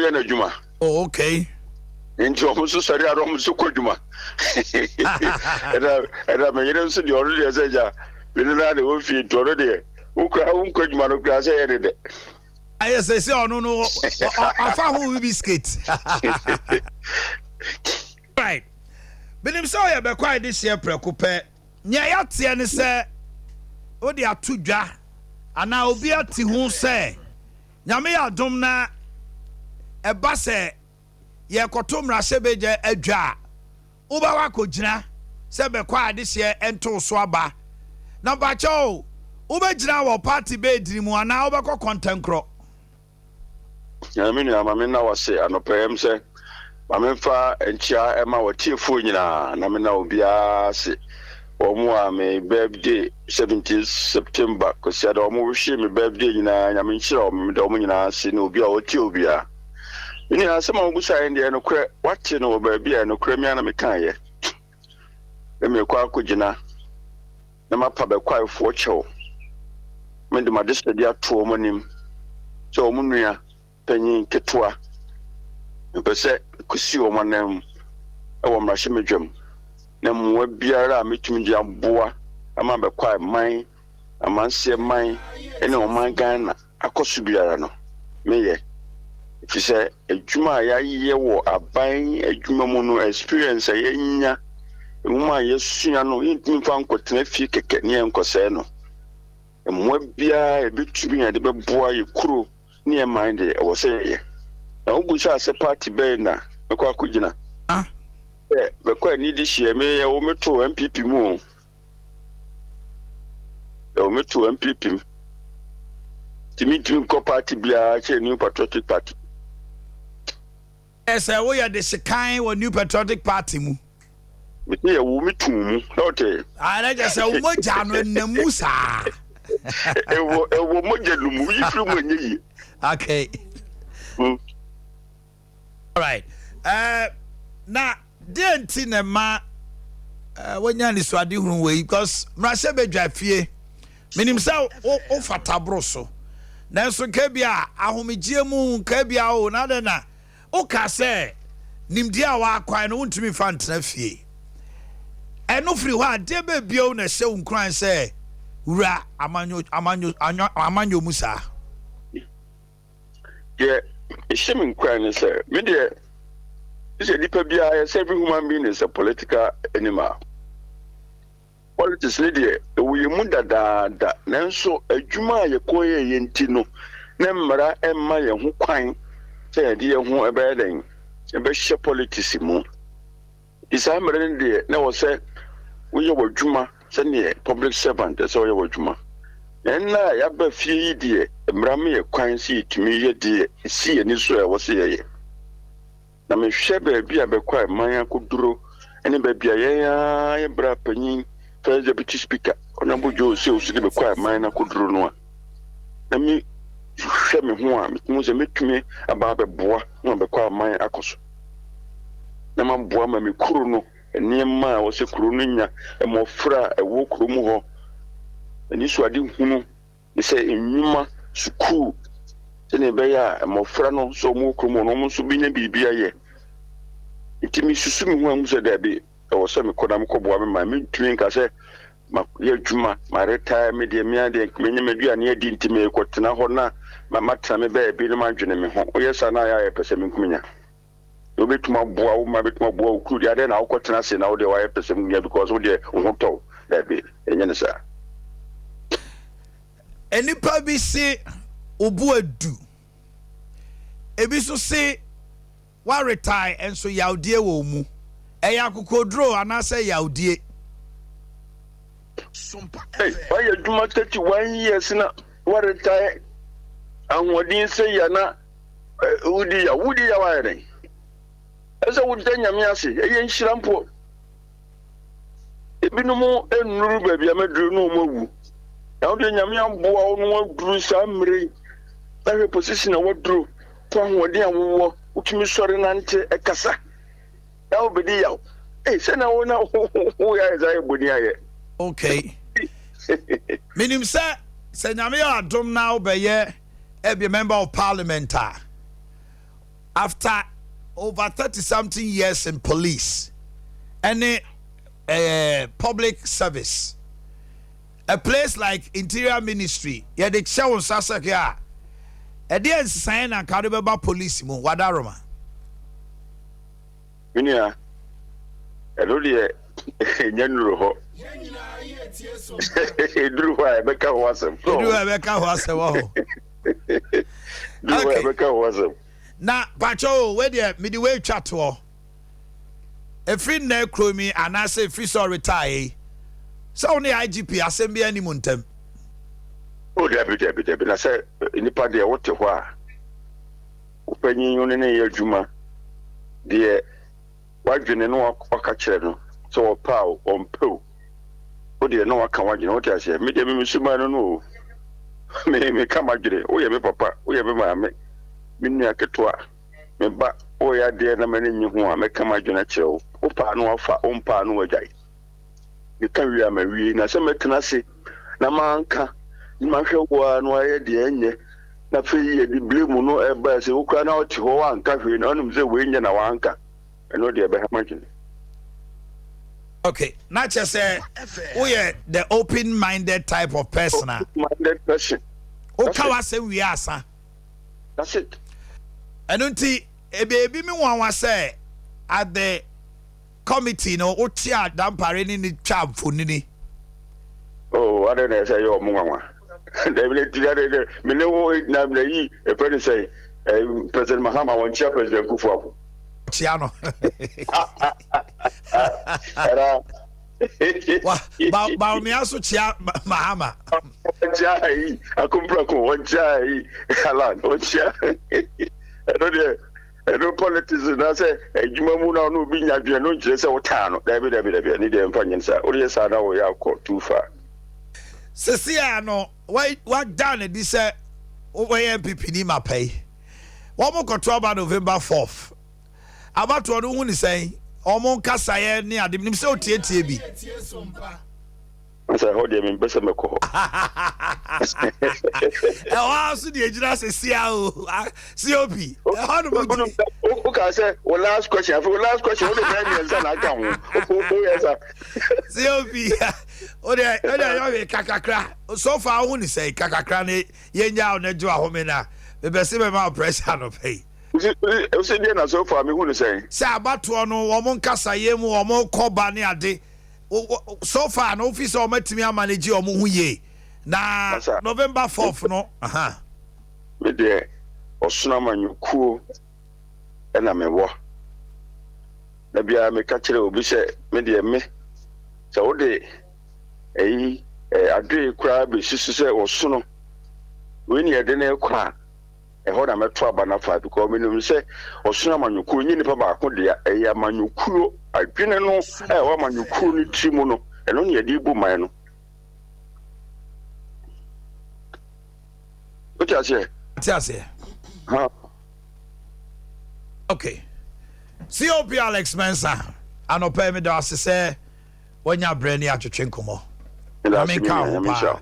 yɛ n'adwuma. Oh, okay. Nti wɔn nso sɔre a wɔn nso kɔ adwuma. Ɛna ɛna me yere nso deɛ ɔno deɛ sɛ gya me ne naa de wɔ fie nti ɔno deɛ wokura wonkɔ adwuma no kura sɛ yɛ ne dɛ. Ayɛ sɛ sɛ ɔno no ɔfa ho biscuit. Right. Menim sɛ ɔyɛ bɛkɔ a ɛde hyeɛ prɛko pɛ. Nea yɛateɛ ne sɛ wode ato dwa anaa obi ate ho sɛ Nyame yɛ adom na ɛba sɛ yɛrekɔto mmarahyɛbadwa adwa a, wobɛwɔ akɔgyina sɛ bɛkɔ a adehyeɛ ntoo so aba. Na mpakyɛw o, wobɛgyina wɔ party bɛɛdini mu anaa wobɛkɔ kɔntɛnkorɔ? Nyame me nua ma me nna wase anɔpa yi sɛ ma me nfa nkyia ɛma watiefoɔ nyinaa na me na obiara ase wɔn a me birthday 17 September kwasiada wɔn wohye me birthday nyinaa Nyame nhyira wɔn meda wɔn nyinaa ase ne obi a ɔtie obiara me nua asɛm a wobusa yɛn deɛ nokorɛ wate no wɔ baabi a nokorɛ me ana mekaeɛ na mekɔ akɔgyina na mapa bɛkwaefoɔ kyɛw. Mede m'adesrɛdeɛ ato wɔn anim sɛ wɔn nua panyin ketewa. Mepɛ sɛ mekɔsi wɔn ananmu wɔ mmarahyɛbadwam, na mmoa biara a mɛtumi de aboa ama bɛkwae man, amanseɛ man ne ɔman Ghana akɔ so biara no, meyɛ. Ɛfiri sɛ adwuma a yɛayɛ wɔ aban adwuma mu no, experience a yɛanya, nwoma a yɛasua no, yɛntumi mfa nkɔtena fie kɛkɛ ne yɛnkɔsɛe no. Mmoa biara a yɛbɛtumi a yɛde bɛboa yɛ kuro ne yɛ man deɛ, ɛwɔ sɛ yɛyɛ. Na wobusaa sɛ party bɛn na mɛkɔ akɔgyina? Sɛ mɛkɔ anidi hyeɛ, me yɛwo me too NPP mu o. Ɛwɔ me to NPP mu. Nti mentumi nkɔ party biara kyerɛ New Patriotic Party. Sɛ woyɛ de sekan wɔ New Patriotic Party mu. Mete yɛ wo me tuu mu na ɔte. Ayɛ kyɛ sɛ wo mogya no ɛnam mu saa. Ɛwɔ ɛwɔ mogya no mu yi firi mu ɛnyɛ yie. Okay. Alright. Uh, na deɛ nti na ɛma uh, wonya anisoadehunu wei because mmarahyɛ badwa fie menim sɛ wofata boro so nanso nka bi a ahomegyeɛ mu nka bi a o na dɛn na woka sɛ nimdeɛ a woakwae no wontumi fa ntena fie ɛno firi hɔ a deɛ bɛbio na ɛhyɛ wo nkuran sɛ wura amanyɔ mu saa. Deɛ ɛhyɛ me nkuran ne sɛ, me deɛ, sɛ nipa biara yɛ sɛ every human being is a political animal. Politics ne deɛ, ɛwɔ yɛn mu dadaada, nanso adwuma a yɛkɔyɛeɛ nti no, na mmara mma yɛn ho kwan sɛ yɛde yɛn ho ɛbɛyɛ dɛn, ɛbɛhyɛ politics mu. Nti saa mmerɛ no deɛ na ɛwɔ sɛ woyɛ w'adwuma sɛdeɛ public servant ɛsɛ ɔyɛ w'adwuma. Na ɛnnɛ a yɛaba fie yi deɛ mmara ma yɛ kwan sɛ yɛtumi yɛ deɛ ɛsi yɛn ani so a ɛwɔ sɛ yɛyɛ. Na mehwɛ baabi a bɛkɔ a man akɔduro ne baabi a yɛn ara yɛ bra panyin first deputy speaker Honourable Joe Osei Owusu de bɛkɔ a man no akɔduro no a, na me hwɛ me ho a metumi hu sɛ mɛtumi aba abɛboa ma bɛkɔ a man akɔ so. Na maboa ma me kuro no nneɛma a ɛwɔ sɛ kuro no nya, mmɔfra a ɛwɔ kuro mu hɔ, anisoadehunu ne sɛ nnwuma, sukuu, sɛnea ɛbɛyɛ a mmɔfra no sɛ wɔwɔ kurom hɔ no wɔn nso bɛnya biribi ayɛ. Nti mesusu me ho a mu sɛ daabi, ɛwɔ sɛ mekɔ na mekɔboa me man. Mentumi nka sɛ mayɛ adwuma, maretire, me deɛ me ara deɛ manya m'aduane adi nti merekɔtena hɔ na matena me baabi na madwene me ho. Woyɛ saa na ayɛ ayɛ pɛ sɛ menkum nya. Na wobɛtumi aboa wo ma bɛtumi aboa wo kunu deɛ adɛn na wokɔtena ase na wo deɛ woayɛ pɛ sɛ menkum nya because wo deɛ wo ho tɔ wo. Daabi, ɛnyɛ ne saa. Nnipa bi se wo bo adu, ebi nso se woaretae nso yawdie wɔ wo mu. Ɛyɛ akokoɔduro anaasɛ yawdie? Hey, wayɛ adwuma 31 years na waretae ahoɔden sɛ yɛ na wodi yaw wodi yaw ayɛ dɛn? Ɛsɛ woda Nyame ase, ɛyɛ nhyira mpo. Ebinom nnuru baabi a maduru no wɔn awu. Na wode Nyame aboa wo no waduru saa mmerɛ yi. Na hwɛ position a waduru, to ahoɔden a wowɔ, wotumi sɔre nante ɛkasa. Na wobɛdi yaw. Ei, sɛ na wo na woyɛ ayɛ saa yɛ bɔni ayɛ. Okay. Menim sɛ sɛ Nyame yɛ adom na wobɛyɛ ɛbi member of parliament a. After over 30 something years in police ɛne public service, a place like Interior Ministry, yɛde kyɛ wo nsa sɛ hwɛ a, ɛdeɛ nsesaeɛ na nka wode bɛba police mu, wadaroma? Me nua, ɛno deɛ ɛnya nnuru hɔ. Ɛduru hɔ a, ɛbɛka ho asɛm. Ɛduru hɔ a, ɛbɛka ho asɛm wɔ hɔ. Duru hɔ a, ɛbɛka ho asɛm. Na pakyɛ o, wei deɛ mede wei twa toɔ. Ɛfiri nnɛ kuro mi anaasɛ ɛfiri sɛ ɔretae yi, sɛ wo ne IGP asɛm bi anim ntam? O, dabi, dabi, dabi. Na sɛ nipa deɛ, wote hɔ a, wopanyin wo ne ne yɛ adwuma deɛ, wadwene no, waka kyerɛ no sɛ wɔpɛ a ɔmpɛ o, wo deɛ na waka wadwene, wote aseɛ? Me deɛ, me mesuman no o, me meka madwene. Woyɛ me papa, woyɛ me maame, me nua ketewa, me ba, woyɛ adeɛ na m'ani nye ho a, mɛka madwene akyerɛ wo. Wopaa no wafa, wompaa no wagyae. Meka wie a, mawie. Na sɛ mɛtena ase na manka na mahwɛ wo a na wayɛ deɛ ɛnyɛ, na afei yɛde blame no ɛba sɛ wo koraa na wote hɔ wanka hwee na wonim sɛ wei nyɛ na wanka, ɛno deɛ ɛbɛha m'adwene. Okay, na kyerɛ sɛ woyɛ the open minded type of person a minded person. Woka w'asɛm wie asa. That's it. Ɛno nti ebeebi mi nwanwa sɛ at the committee no, wote a Dampare ne ne twa mfonini. Oh, ade na ɛsɛ yɛ ɔmo nwanwa. Dabi na ti ade de me ne wo na na yi efɛ ne sɛ President Mahama wɔn kyia President Kufuor. Kyia no. Ɛra. Wa ba Bawumia so kyia Mahama. Wɔn kyia ayi Akomprako, wɔn kyia ayi Alan, wɔn kyia. Ɛno deɛ, ɛno politics na sɛ adwuma mu na ɔno obi nya adwene no nkyerɛ sɛ wotaa no. Dabi, dabi, dabi, ɛne deɛ mfa nyɛ saa. Wode yɛ saa na wɔyɛ akɔ too far. Sisi a no wada ne di sɛ wɔyɛ NPP ni ma pɛ yi, wɔn kɔto aba November 4th. Abatoɔ no hu ne sɛn? Wɔn nkasaeɛ ne ade nim sɛ otietie bi. Sɛ ɛhɔ deɛ, mempɛ sɛ mɛkɔ hɔ. Ɛhɔ a so deɛ gyina sɛ sia o, COP, ɛhɔ no mo gye. Woka sɛ wo last question, afei wo last question wode bɛyɛ mmiɛnsa na aka ho, woyɛ sa. COP, wode ɛyɛ hwee kakakra. So far wohu ne sɛn kakakra ne yɛnya wo no gye wahome na mepɛ sɛ mɛma wo pressure no pɛ yi. Wosi deɛ na so far mehu ne sɛn? Sɛ abatoɔ no, wɔn nkasayɛ mu, wɔn kɔba ne ade, so far no, wofi sɛ wɔn atumi amanage wɔn ho yie na November 4th no? Me deɛ, ɔsono amanyɔkuo ɛna mewɔ na biara meka kyerɛ obi sɛ me deɛ, me sɛ wode ɛyi adoe koraa bɛsi so sɛ ɔsono wei ne yɛde no kɔ a, ɛhɔ na mɛto aba no afa, because menim sɛ ɔsono amanyɔkuo nyɛ nipa baako dea. Ɛyɛ amanyɔkuo adwene no a ɛwɔ amanyɔkuo no tiri mu no, ɛno ne yɛde bu man no. Wote aseɛ? Te aseɛ. Okay, COP Alex Mensa, anɔpɛ meda ase sɛ wanya berɛ ne atwetwe nkɔmmɔ na menka ho paa.